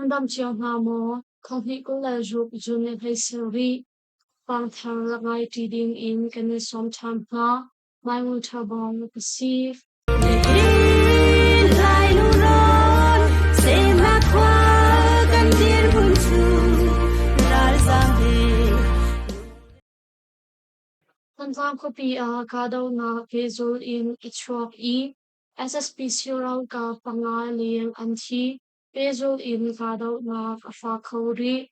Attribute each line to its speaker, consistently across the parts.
Speaker 1: Nan dam cio hna maw? Thonghnih 26 June ni 17 Pangthar rak ngai ṭi ding in kan in sawm ṭhan hna. Maimun ṭha bang ka si.
Speaker 2: Lai lungrawn semnak khua kan dirhmun cu ralzaam he.
Speaker 1: Thantlang khuapi ah kahdohnak pehzulh in a chuak i SSPC ralkap panga leng an thi. Pehzulh in kahdohnak a fak kho rih.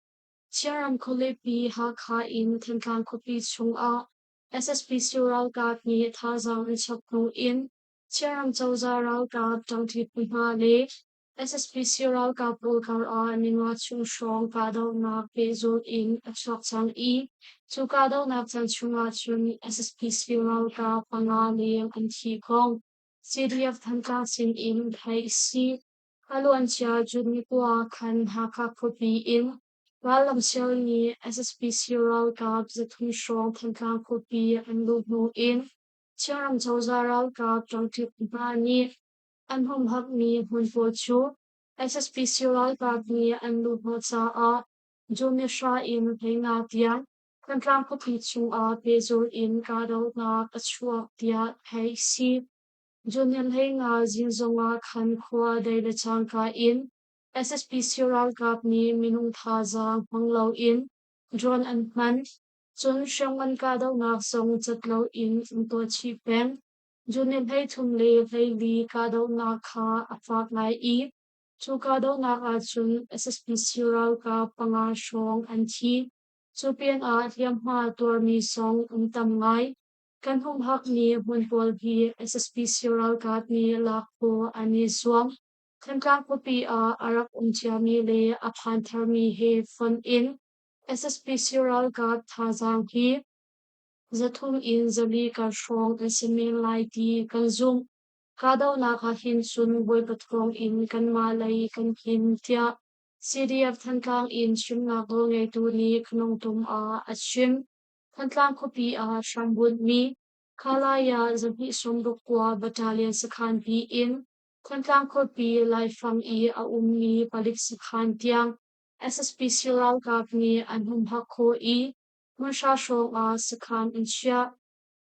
Speaker 1: Chinram khualipi Hakha in Thantlang khuapi chungah SSPC ralkap nih thazaang an chap hnu in Chinram cozah ralkap ṭangṭi phu hna le SSPC ralkap pawl karah ninga chung hrawng kahdohnak pehzulh in a chuak cang i cu kahdohnak caan chungah cun SSPC ralkap panga leng an thi kong CDF Thantlang sin in theih a si. A luancia June ni 9 khan Hakha khuapi in rallam sial nih SSPC ralkap 300 hrawng Thantlang khuapi an luh hnu in Chinram cozah ralkap ṭangṭi hna nih an humhakmi hmun pawl cu SSPC ralkap nih an luh hnawh caah June ni hra in 15 tiang Thantlang khuapi chungah pehzulh in kahdohnak a chuak tiah theih a si. June ni 15 zing zongah khan khua dei le cangka in SSPC ralkap nih minung thazaang hmang loin drone an hman. Cun hriamngan kahdohnak zong cat loin an tuah chih peng. June ni 33 le 24 kahdohnak kha a fak ngai i cu kahdohnak ahcun SSPC ralkap panga hrawng an thi. Cu pinah hliamhma tuarmi zong an tam ngai. Kan humhakmi hmun pawl hi SSPC ralkap nih lak khawh an i zuam. Thantlang khuapi ah a rak um ciami le a phan tharmi he fonh in SSPC ralkap thazaang hi 300 in 400 kar hrawng an si men lai ti kan zumh. Kahdohnak ah hin cun Bawipa thawng in kanmah lei kan him tiah CDF Thantlang in chimnak nawlngeitu nih Khnongtum ah a chim. Thantlang khuapi ah hrambunhmi Khalaya 269 Battalion sakhan pi in Thantlang khuapi laifang i a ummi palik sakhan tiang SSPC ralkap nih an humhak khawh i hmunhra hrawng ah sakhan an chiah.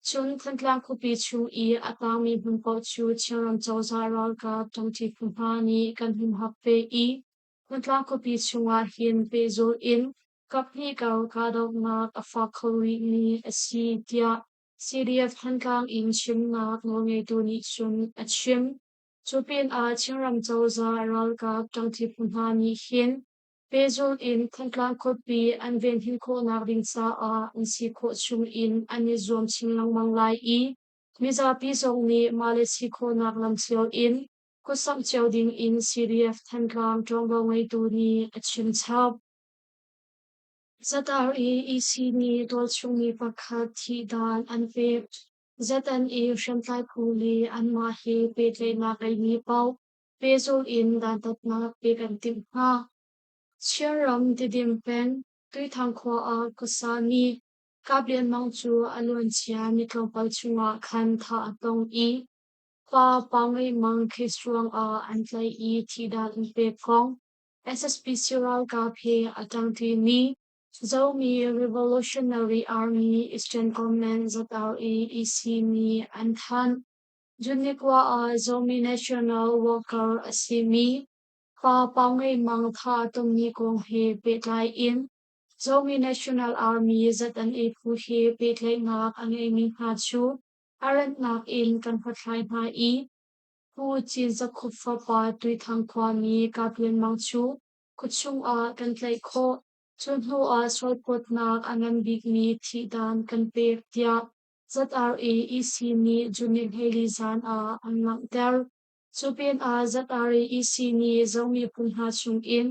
Speaker 1: Cun Thantlang khuapi chung i a tangmi hmun paoh cu Chinram cozah ralkap ṭangṭi phu hna nih kan humhak ve i Thantlang khuapi chungah hin pehzulh in kaphnih kar kahdohnak a fak kho rihmi a si tiah CDF Thantlang in chimnak nawlngeitu nih cun a chim. Cu pinah Chinram cozah ralkap ṭangṭi phu hna nih hin pehzulh in Thantlang khuapi an venhim khawhnak ding caah an si khawh chungin an i zuam chin lengmang lai i mizapi zong nih mah le si khawhnak lam cio in kutsamh cio ding in CDF Thantlang ṭuanvo ngeitu nih a chim chap. Zatar i EC nih tualchungmi pakhat thihdan an pek. ZNA hriamtlai phu le anmah he pehtlaihnak ngeimi paoh pehzulh in dantatnak pek an timh hna. Chinram Tidim peng Tuithang khua ah khuasami Kap Lian Mang cu a luancia ni tlawmpal chungah khan thah a tong i pa Pau Ngei Mang case ruangah an tlaih i thihdan an pek kong SSPC ralkap he a ṭangṭimi Zomi Revolutionary Army Eastern Command ZRA-EC nih an thanh. June ni 9 ah Zomi National Worker a simi pa Pau Ngei Mang thah a tonmi kong he pehtlai in Zomi National Army ZNA phu he pehtlaihnak a ngeimi hna cu a rannak in kan hlathlai hna i Pu Cin Zakhup fapa Tuithang khuami Kap Lian Mang cu khuachung ah kan tlaih khawh. Cu hnu ah sualphawtnak a ngan bikmi thihdan kan pek tiah ZRA-EC nih June 24 zan ah an langhter. Cu pinah ZRA-EC nih Zomi phun hna chungin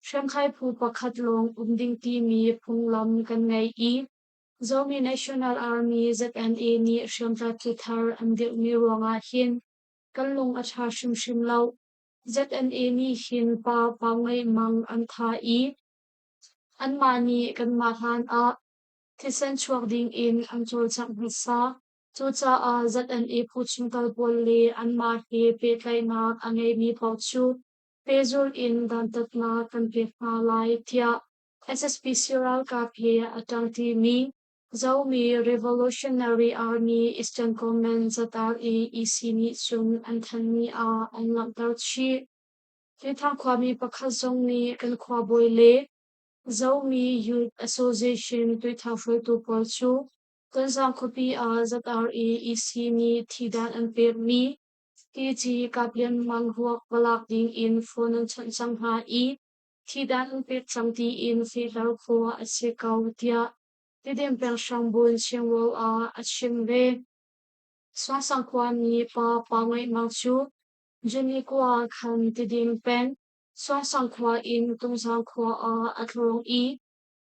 Speaker 1: hriamtlai phu pakhat lawng um ding timi phunglam kan ngei i Zomi National Army ZNA nih hriamtlai phu thar an dirhmi ruangah hin kan lung a ṭha hrimhrim lo. ZNA nih hin pa Pau Ngeih Mang an thah i anmah nih kanmah hlan ah thisen chuak dingin an cawlcangh hmasa. Cucaah ZNA phu chungtel pawl le anmah he pehtlaihnak a ngeimi paoh cu pehzulh in dantatnak kan pek hna lai, tiah SSPC ralkap he a ṭangṭimi Zomi Revolutionary Army Eastern Command ZRA-EC nih cun an thanhmi ah an langhter chih. Tuithang khuami pakhat zong nih kan khuabawi le Zomi Youth Association Tuithang hruaitu pawl cu Tonzang khuapi ah ZRA-EC nih thidan an pekmi TG Kaplian Mang ruak va lak ding in phone an chawnh cang hna i thidan an pek cang tiin fehter khawh a si ko tiah Tidim peng Hrangbun Chinwo ah a chim ve. Suangsang khuami pa Pa Ngaih Mang cu June kua khan Tidim peng Suangsang khua in Tungzang khua ah a tlawng i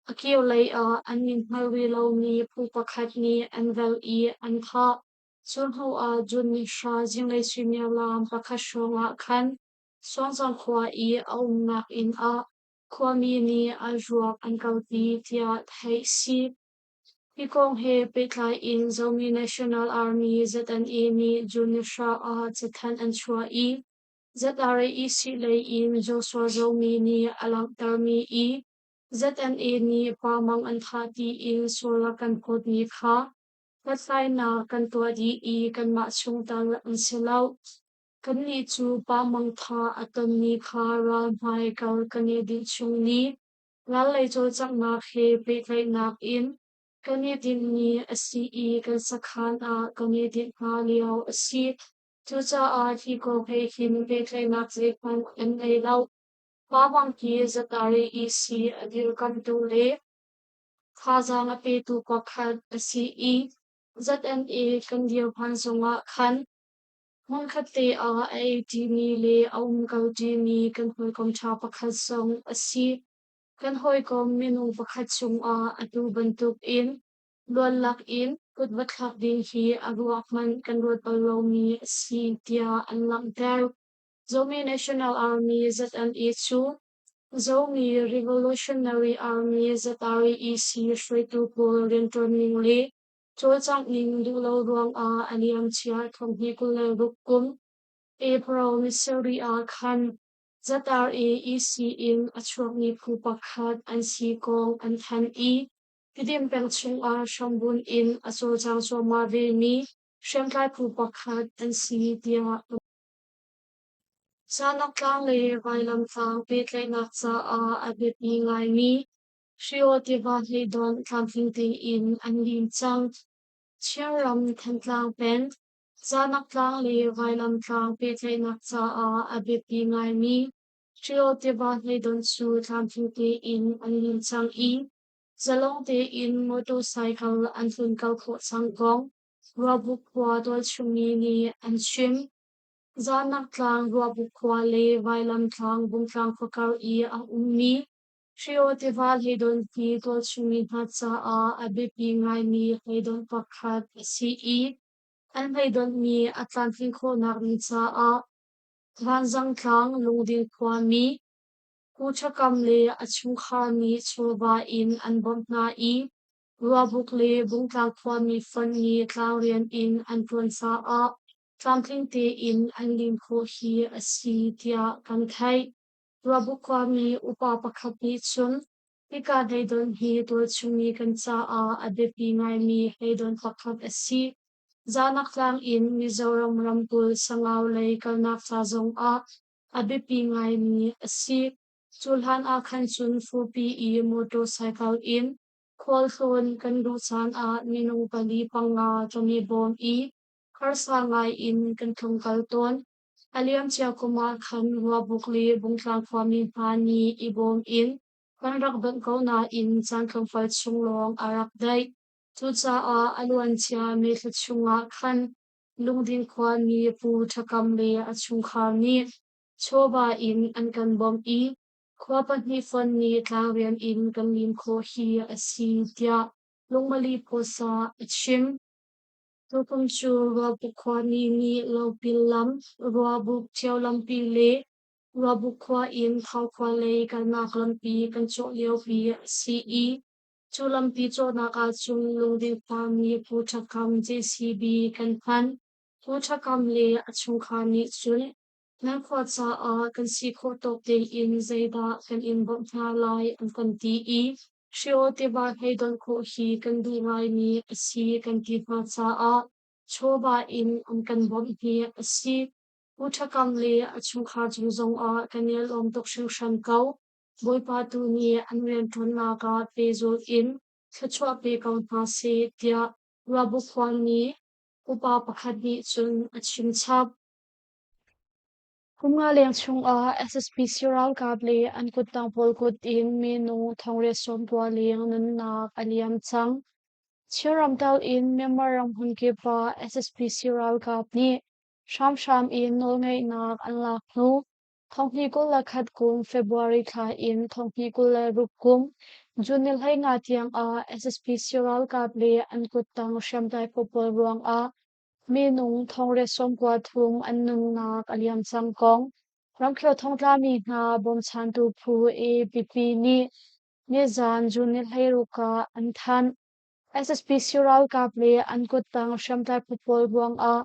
Speaker 1: a kirlei ah an min hngal rih lomi phu pakhat nih an velh i an thah. Cu hnu ah June ni hra zinglei suimilam pakhat hrawng ah khan Suangzang khua i a umnak inn ah khuami nih an ruak an kalpi tiah theih si. Hi kong he pehtlai in Zomi National Army ZNA nih June ni hra ah cathanh an chuah i ZRAEC lei in Joshua Zomi nih a langhtermi i ZNA nih Pa Mang an thah tiin sual a kan phawtmi kha hlathlainak kan tuah dih i kanmah chungtel an si lo. Kannih cu Pa Mang thah a tonmi kha ral hmai kal kan i dinh chung ni ral lei cawlcanghnak he pehtlaihnak in kan i dinhmi a si i kan sakhan ah kan i dinh hna lio a si. Cucaah hi kong he hin pehtlaihnak zeihmanh an ngei lo. Pa Mang hi Zatari EC a dirkamhtu le thazaang a petu pakhat a si i ZNA kan dir hman zongah khan hmunkhat te ah a ei ṭimi le a um ko ṭimi kan hawikom ṭha pakhat zong a si. Kan hawikom minung pakhat cungah atu bantukin luan lakin kut va thlak ding hi a ruah hmanh kan ruat bal lomi a si tiah an langhter. Zomi National Army ZNA cu Zomi Revolutionary Army ZREC hruaitu pawl rianṭuanning le cawlcangh ning duh lo ruangah a liamcia 2026 kum April ni sarih ah khan ZRAEC in a chuakmi phu pakhat an si kong an thanh i Tidim peng chungah hrambunh in a cawlcang cuahmah vemi hriamtlai phu pakhat an si tiah Zanak tlang le vailam tlang pehtlaihnak caah a biapi ngaimi Hriaw tiva hleidonh tlamtling tein an lim cang. Chinram Thantlang peng, Zanak tlang le vailam tlang pehtlaihnak caah a biapi ngaimi Hriaw tiva hleidonh cu tlamtling tein an lim cang i zalong tein motorcycle an tlunkal khawh cang kong Ruabuk khua tualchungmi nih an chim. Zanak tlang Ruabuk khua le Vailam tlang Bungtlang khuakar i a ummi Hriaw tiva hleidonh hi tualchungmi hna caah a biapi ngaimi hleidonh pakhat a si i an hleidonhmi a tlamtlin khawhnak ding caah Vanzang tlang Lungdin khuami Pu Ṭha Kam le a chungkhar nih chawva in an bawmh hna i Ruabuk le Bungtlang khuami fonh nih tlangrian in an ṭuan caah tlamtling tein an lim khawh hi a si tiah kan theih. Ruabuk khuami upa pakhat nih cun hika hleidonh hi tualchungmi kan caah a biapi ngaimi hleidonh pakhat a si. Zanak tlang in Mizoram ramkulh Sangau lei kalnak ca zongah a biapi ngaimi a si. Cu hlan ah khan cun furpi i motorcycle in khualtlawn kan duh caan ah minung pali panga kan i bawm i harsa ngai in kan tlungkal tawn. A liamcia kum ah khan Ruabuk le Bungtlang khuami hna nih i bawm in kan rak donh ko nain caan tlawmpal chung lawng a rak daih. Cucaah a luancia May thla chungah khan Lungdin khuami Pu Ṭha Kam le a chungkhar nih chawva in an kan bawmh i khua pahnih fonh nih tlangrian in kan lim khawh hi a si tiah Lungmali Pawsa a chim. Tukum cu Ruabuk khuami nih lopil lam, Ruabuk ṭhio lampi le Ruabuk khua in Thau khua lei kalnak lampi kan cawh liopi a si i cu lampi cawhnak ahcun Lungdin khuami Pu Ṭha Kam JCB kan hman. Pu Ṭha Kam le a chungkhar nih cun Nan khua caah kan si khawh tawk tein zeidah kan in bawmh hna lai an kan ti i Hriaw tiva hei donh khawh hi kan duh ngaimi a si kan ti hna caah chawva in an kan bawmh hi a si. Pu Ṭha Kam le a chungkhar cung zongah kan i lawm tuk hringhran ko. Bawipa tu nih an rianṭuannak ah pehzulh in thluachuah pe ko hna seh tiah Ruabu khuami upa pakhat nih cun a chimchap. Kum nga leng chungah SSPC ralkap le an kuttang pawl kut in minung 890 leng nunnak a liam cang. Chinram tal in Myanmar ram hmunkip ah SSPC ralkap nih hramhram in nawlngeihnak an lak hnu 2021 kum February thla in 2026 kum June ni 15 tiangah SSPC ralkap le an kuttang hriamtlai phu pawl ruangah minung 893 an nunnak a liam cang kong ramkhel thongtlami hna bawmchantu phu AAPP nih nizan June ni 16 ah an thanh. SSPC ralkap le an kuttang hriamtlai phu pawl ruangah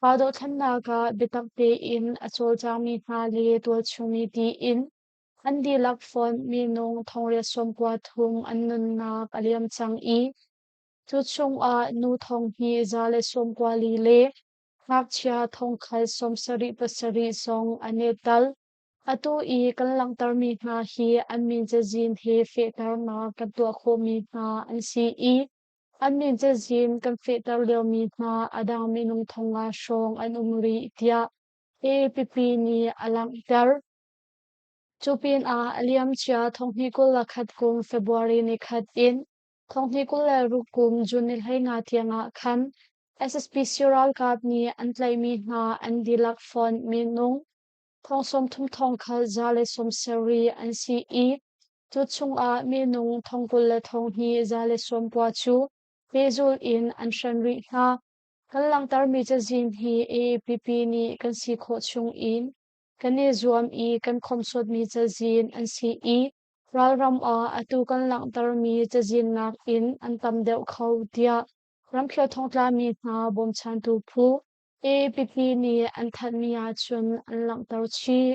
Speaker 1: pa dohthlennak ah biatak tein a cawlcangmi hna le tualchungmi tiin an dihlak fonh minung 893 an nunnak a liam cang i cu chungah nu 2194 le ngakchia 177 zong an i tel. Atu i kan langhtermi hna hi an min cazin he fehternak kan tuah khawhmi hna an si i an min cazin kan fehter liomi hna a dang minung 500 hrawng an um rih tiah AAPP nih a langhter. Cu pinah a liamcia 2021 kum February nikhat in 2026 kum June ni 15 tiangah khan SSPC ralkap nih an tlaihmi hna an dihlak fonh minung 30170 an si i cu chungah minung 22,290 cu pehzulh in an hren rih hna. Kan langhtermi cazin hi AAPP nih kan si khawh chungin kan i zuam i kan khawmhsuatmi cazin an si i ralram ah atu kan langhtermi cazin nakin an tam deuh kho tiah ramkhel thongtlami hna bawmchantu phu AAPP nih an thanhmi ahcun an langhter chih.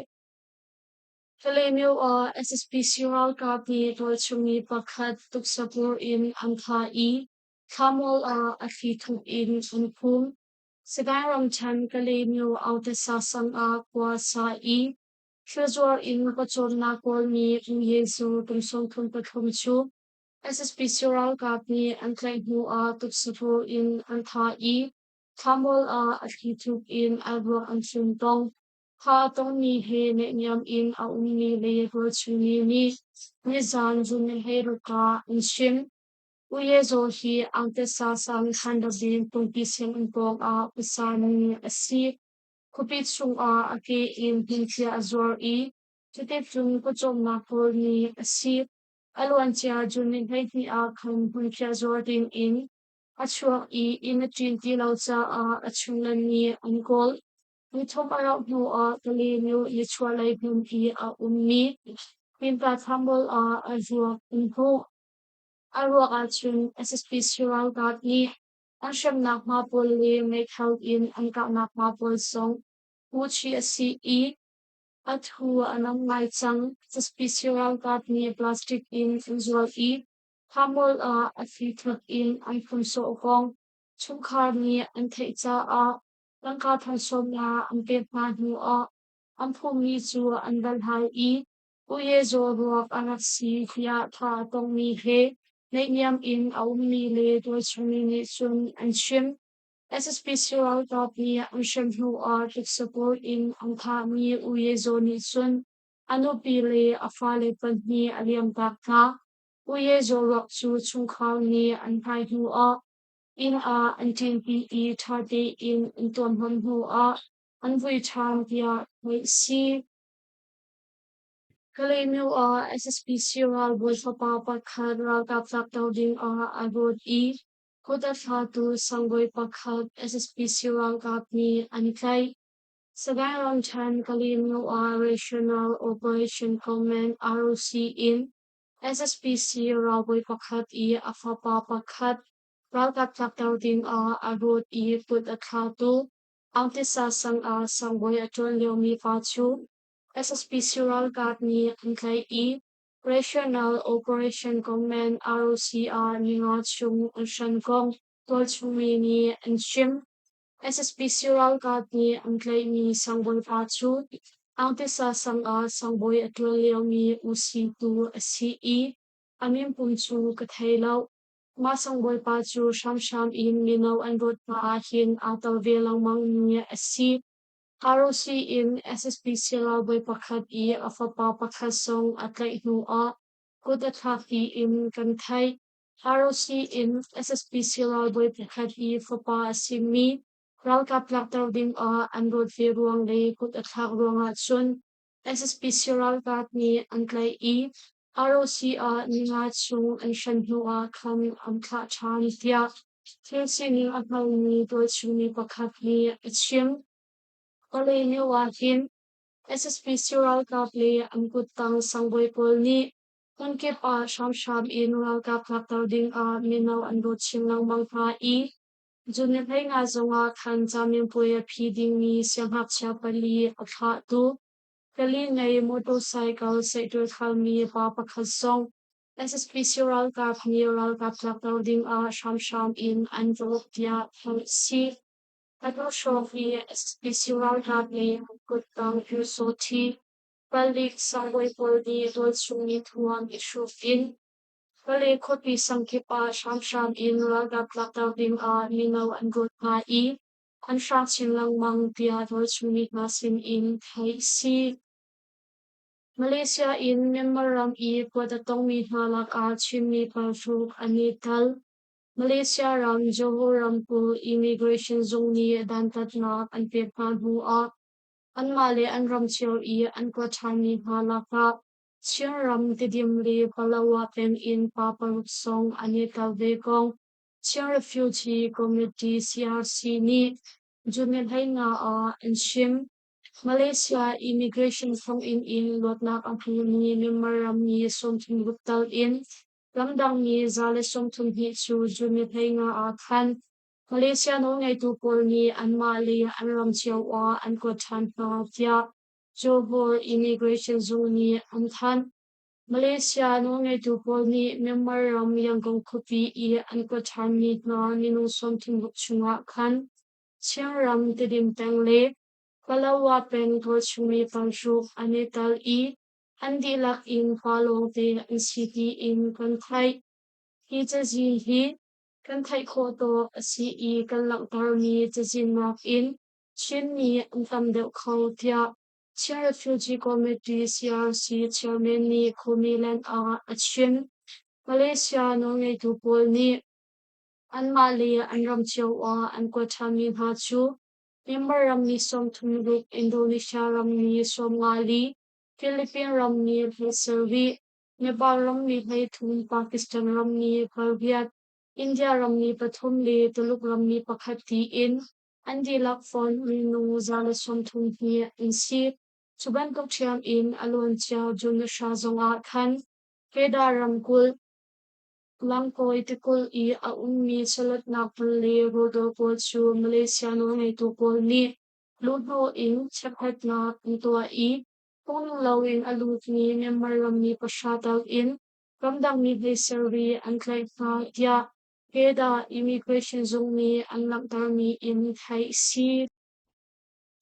Speaker 1: Kalaymyo ah SSPC ralkap nih tualchungmi pakhat tuksapur in an thah i thlamual ah a thlithup in an phum. Sagaing ramṭhen Kalaymyo Autasa sang ah khua sa i thilzuar in pawcawmnak kawlmi U Yezu kum 33 cu SSPC ralkap nih an tlaih hnu ah tuksapur in an thah i thlamual ah a thlithup in a ruak an hlum tong. Kha a tongmi he naihniam in a ummi le rualchungmi nih nizan zun 16 ah an chim. U Ye Zaw hi Angtesa sang Khandabin pungpi sianginn pawng ah khuasami a si. Khuapi chungah a ke in hmunphiah a zuar i cuticun pawcawmnak kawlmi a si. A luancia June ni 12 ah khan hmunphiah zuar dingin a chuak i inn a ṭin ti lo caah a chungle nih an kawl. Nithum a rauh hnuah Kalaymyo nichuahlei hmun i a ummi Pinta Thlammual ah a ruak an hmuh. A ruak ahcun SSPC ralkap nih an hremnak hma pawl le meithal in an kahnak hma pawl zong hmuhchih a si i a thu a nam ngai cang. SSPC ralkap nih plastic in an zual i thlammual ah a thlithup in an phun sawh kong chungkhar nih an theih caah tangka thansawmnak an pek hna hnuah an phummi cu an va hlai i U Ye Zaw ruak a rak si tiah tha a tongmi he naihniam in a ummi le tualchungmi nih cun an chim. SSPC ralkap nih an hrem hnuah tuksapur in an thahmi U Ye Zaw nih cun a nupi le a fale pahnih a liamtak hna. U Ye Zaw ruak cu chungkhar nih an hlai hnuah inn ah an ṭinpi i ṭha tein an tuamhlawm hnuah an vui ṭhan tiah theih a si. Kalaymyo ah SSPC ralbawi fapa pakhat ralkap tlakter dingah a rawt i kut a thlatu sangbawi pakhat SSPC ralkap nih an tlaih. Sagaing ramṭhen Kalaymyo ah Regional Operation Command ROC in SSPC ralbawi pakhat i a fapa pakhat ralkap tlakter dingah a rawt i kut a thlatu Aungtisa sang ah sangbawi a ṭuan liomi pa cu SSPC ralkap nih an tlaih i Regional Operation Command ROC ah ninga chung an hran kong tualchungmi nih an chim. SSPC ralkap nih an tlaihmi sangbawi pa cu Aungtisa sang ah sangbawi a ṭuan liomi U Si Tu a si i a minpum cu ka thei lo. Mah sangbawi pa cu hramhram in mino an rawt hna ahhin aa tel ve lengmangmi a si. ROC in SSPC ralbawi pakhat i a fapa pakhat zong a tlaih hnuah kut a thlak tiin kan theih. ROC in SSPC ralbawi pakhat i fapa a simi ralkap tlakter dingah an rawt ve ruang le kut a thlak ruangah cun SSPC ralkap nih an tlaih i ROC ah ninga chung an hren hnuah khan an thlah ṭhan tiah thil sining a hngalmi tualchungmi pakhat nih a chim. Kawlei ah hin SSPC ralkap le an kuttang sangbawi pawl nih hmunkip ah hramhram in ralkap tlakter dingah mino an rawt chin lengmang hna i June ni 15 zongah khan caminpuai a phi dingmi siangngakchia pali a thlahtu pali ngei motorcycle sehṭul khalmi pa pakhat zong SSPC ralkap nih ralkap tlakter dingah hramhram in an rawk tiah theih a si. Atu hrawng hi SSPC ralkap nih an kuttang Pyusawthi palik sangbawi pawl nih tualchungmi thuam i hruk in Pale khuapi sangkip ah hramhram in ralkap tlakter dingah mino an rawt hna i an hrang chin lengmang tiah tualchungmi hna sinin theih a si. Malaysia in Myanmar ram i kuat a tongmi hna lakah Chinmi paruk an i tel. Malaysia ram Johor ramkulh Immigration zung nih dantatnak an pek hna hnuah anmah le an ram cio i an kuat ṭhanmi hna lakah Chinram Tidim le Palawa peng in pa paruk zong an i tel ve kong Chin Refugee Committee CRC nih June ni 15 ah an chim. Malaysia Immigration thonginn in luatnak a hmumi Myanmar rammi 36 tal in ramdangmi 132 cu June ni 15 ah khan Malaysia nawlngeitu pawl nih anmah le an ram cio ah an kuat ṭhan hna tiah Johor Immigration Zung nih an thanh. Malaysia nawlngeitu pawl nih Myanmar ram Yangon khuapi i an kuat ṭhanmi hna minung 36 chungah khan Chinram Tidim peng le Palawa peng tualchungmi paruk an i tel i an dihlak in pa lawngte an si tiin kan theih. Hi cazin hi kan theih khawh tawk a si i kan langhtermi cazin nakin Chinmi an tam deuh kho tiah Chin Refugee Committee CRC chairman nih Khumiland ah a chim. Malaysia nawlngeitu pawl nih anmah le an ram cio ah an kuat ṭhanmi hna cu Myanmar rammi 36, Indonesia rammi 54, Philippine rammi 17, Nepal rammi 13, Pakistan rammi 8, India rammi pathum le Tuluk rammi pakhat tiin an dihlak fonh minung 130 hi an si. Cu bantuk ṭhiam in a luancia June hra zongah khan Kedah ramkulh Langkawi tikulh i a ummi chawletnak hmun le rawldawr pawl cu Malaysia nawlngeitu pawl nih luhhnawh in chekhlatnak an tuah i phungning loin a lutmi Myanmar rammi pahra tal in ramdangmi hleisarih an tlaih hna tiah Kedah Immigration zung nih an langhtermi in theih a si.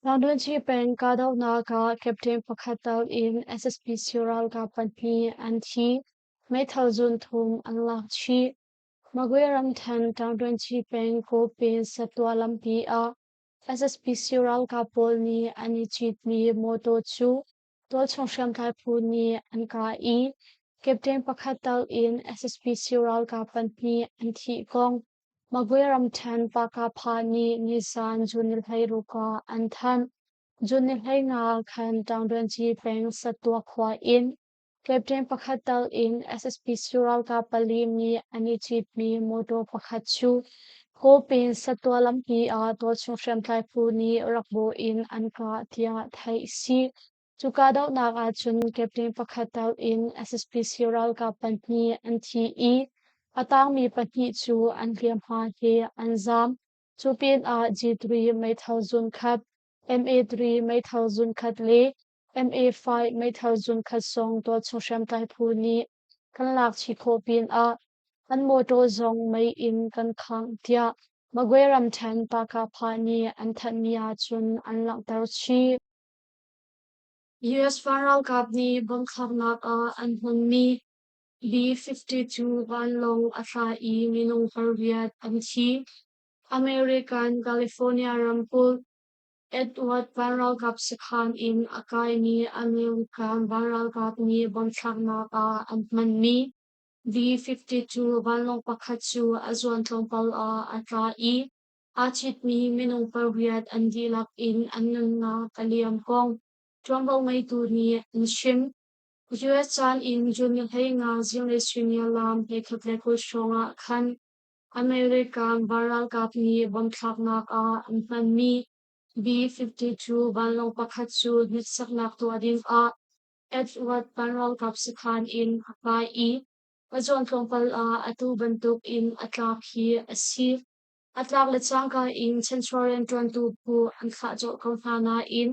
Speaker 1: Tlangdunci peng kahdohnak ah captain pakhat tal in SSPC ralkap pahnih an thi. Meithal zun thum an lak chih. Magwe ramthen Tlangdunci peng Kawpin Satwa lampi ah SSPC ralkap pawl nih an i citmi mawtaw cu tualchung hriamtlai phu nih an kah i captain pakhat tal in SSPC ralkap pahnih an thih kong Magwe ramṭhen Pakapha nih nizan June ni 16 ah an thanh. June ni 15 khan Ṭangṭuanci peng Sattua khua in captain pakhat tal in SSPC ralkap pali nih an i citmi mawṭaw pakhat cu Kawpin Sattua lampi ah tualchung hriamtlai phu nih rak bawh in an kah tiah theih a si. Cu kahdohnak ahcun captain pakhat tal in SSPC ralkap pahnih an thi i a tangmi pahnih cu an hliamhma he an zaam. Cu pinah G3 meithal zunkhat, MA3 meithal zunkhat le MA5 meithal zunkhat zong tualchung hriamtlai phu nih kan lak chih khawh pinah an mawṭaw zong mei in kan khangh tiah Magwe ramṭhen Pakapha nih an thanhmi ahcun an langhter chih. US vanralkap nih bomb thlaknak ah an hmanmi B-52 vanlawng a thla i minung pariat an thi. American California ramkulh Edward vanralkap sakhan in a kaimi American vanralkap nih bomb thlaknak ah an hmanmi B-52 vanlawng pakhat cu a zuan tlawmpal ah a tla i aa citmi minung pariat an dihlak in an nunnak a liam kong ṭuanvo ngeitu nih an chim. US caan in June ni 15 zinglei suimilam 11:20 hrawng ah khan American vanralkap nih bomb thlaknak ah an hmanmi B-52 vanlawng pakhat cu hniksaknak tuah dingah Edward vanralkap sakhan in a kai i a zuan tlawmpal ah atu bantuk in a tlak hi a si. A tlak le cangka in chanchuah rianṭuantu phu an thlah colh ko hna nain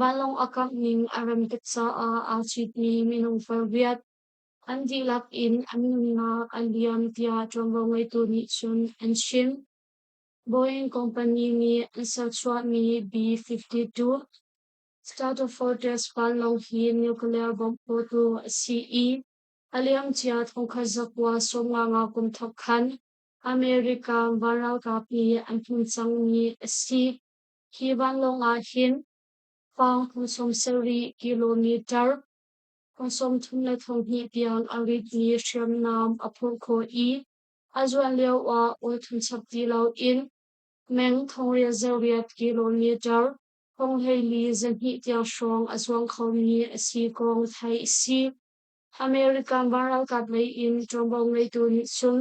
Speaker 1: vanlawng a kangh ning a rem tuk caah aa citmi minung pariat an dihlak in an nunnak a liam tiah ṭuanvo ngeitu nih cun an chim. Boeing company nih an serchuahmi B-52 Stratofortress vanlawng hi nuclear bomb phawtu a si i a liamcia 1955 kum thawk khan American vanralkap nih an hman cangmi a si. Hi vanlawng ah hin fang 70 kilometer 32 tiang a ritmi hriamnam a phurh khawh i a zuan lioah awl thum chap ti loin meng 808 kilometer 14 tiang hrawng a zuang khomi a si kong theih a si. American vanralkap lei in ṭuanvo ngeitu nih cun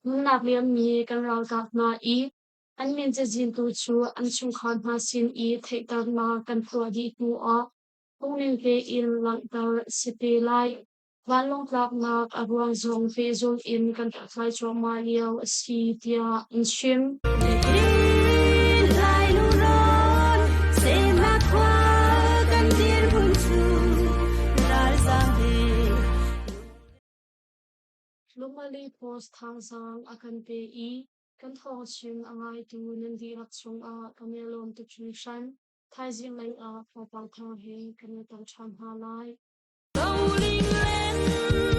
Speaker 1: nunnak liammi kan ralkap hna i an min cazin tu cu an chungkhar hna sin i theihternak kan tuah dih hnuah phungning tein langhter a si te lai. Vanlawng tlaknak a ruang zong pehzulh in kan hlathlai cuahmah lio a si tiah an chim. Lungmali Post thazaang a kan pe i kan thawngchim a ngaitu nan dihlak cungah kan i lawm tuk hringhran. Thaizing lei ah thawngpang thar he kan i tong ṭhan hna lai.
Speaker 2: Roling len.